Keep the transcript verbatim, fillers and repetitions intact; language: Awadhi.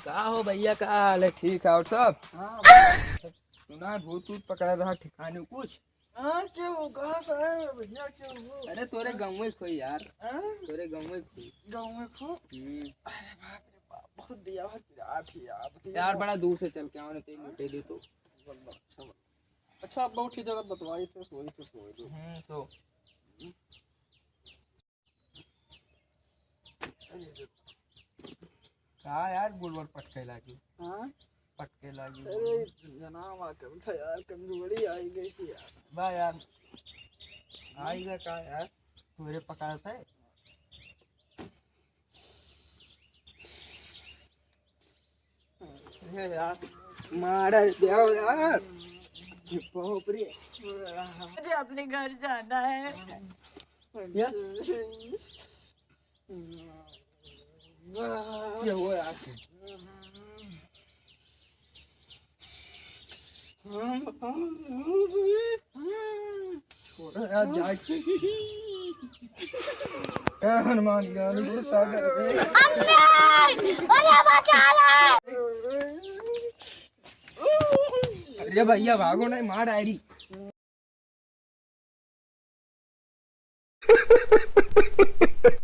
का हो भैया, का हाल है? ठीक है, और सब? हाँ, भैया। सुना है भूत वूत पकड़ा रहा ठिकाने कुछ? हाँ, क्यों? कहाँ से आए हो भैया? क्यों हो? अरे तोरे गाँव में खोई यार। हाँ? तोरे गाँव में खोई। गाँव में खो? हम्म। अरे बाप रे बाप, बहुत दिया है यार, थी यार, दिया यार, है। बड़ा दूर से चल के आओ ना, तेरे मिटे दे तो। अच्छा, अच्छा, अब बहुत ही जगह बतवाई थे, सोई थे, सोई दो। हम्म, सो। का यार, गोड़ वोड़ पटके लागी? हाँ? पटके लागी। अरे, जनाब आ कम था यार, कमजोरी आई गई थी यार। बा यार, आई गया का यार, तोरे पकड़ा था। अरे यार, मारा दे यार। बाप रे। मुझे अपने घर जाना है। क्या? क्या हुआ यार? छोड़ो यार, जाए। ए हनुमान ज्ञानी गुरु सागर। अरे भैया, भागो नहीं, मार आ रही।